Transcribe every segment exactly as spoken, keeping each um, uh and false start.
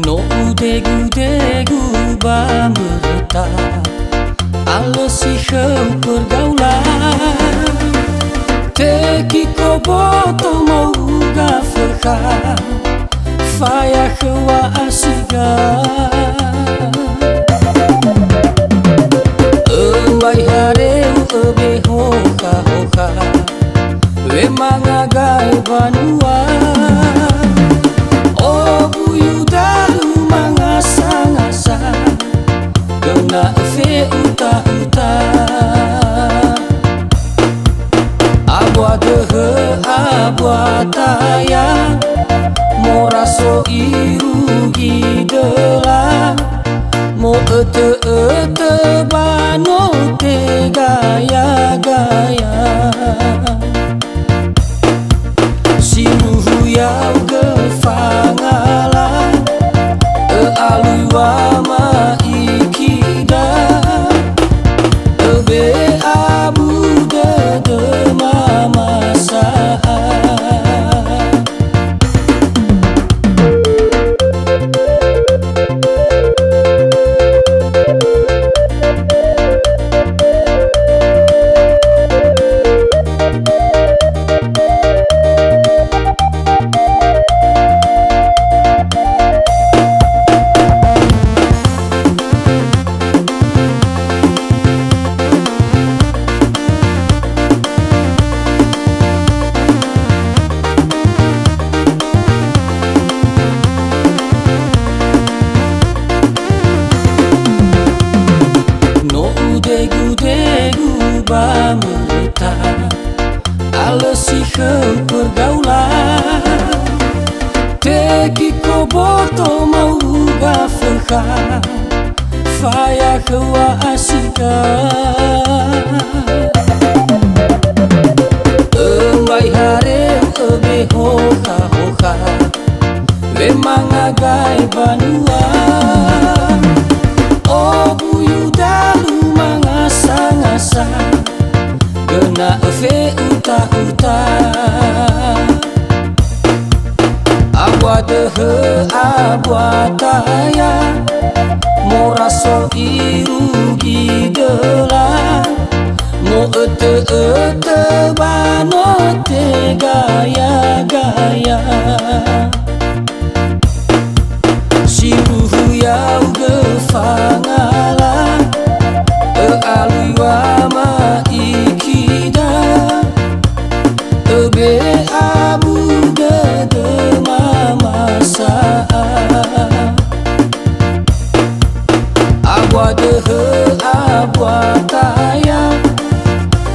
No udegu-degu ba möröta, alö si khöu pergaulan. Tekiko boto mauga fökha, faya khöu wa'asiga. Ömbai hareu öbe hokha-hokha, we manga gae banua. Obuyu dalu mangasa-ngasa, göna öfe'uta-uta. Abua döhö, abua taya, moraso irugi döla, mo'ötö-ötö ba no tegaya-gaya. Sindruhu yaugö fangala, ö'alui wama'ikida, öbe'abu dödö mamasa'a. No udegu-degu ba möröta, alö si khöu pergaulan. Tekiko boto mauga fökha, faya khöu wa'asiga. Ömbai hareu öbe hokha-hokha, we manga gae banua. Obuyu dalu mangasa-ngasa, göna öfe'uta-uta. Abua döhö, abua taya, moraso irugi döla, mo'ötö-ötö ba no tegaya-gaya. Sindruhu yaugö fangala, ö'alui wama'ikida, öbe'abu dödö mamasa'a. Abua döhö, abua taya,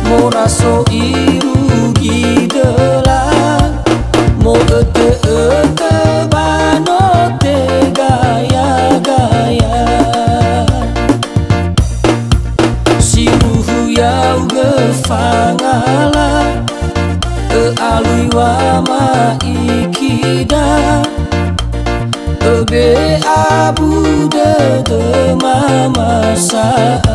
moraso irugi döla, mo'ötö-ötö ba no tegaya-gaya. Sindruhu yaugö fangala, ö'alui wama'ikida, öbe'abu dödö mamasa'a.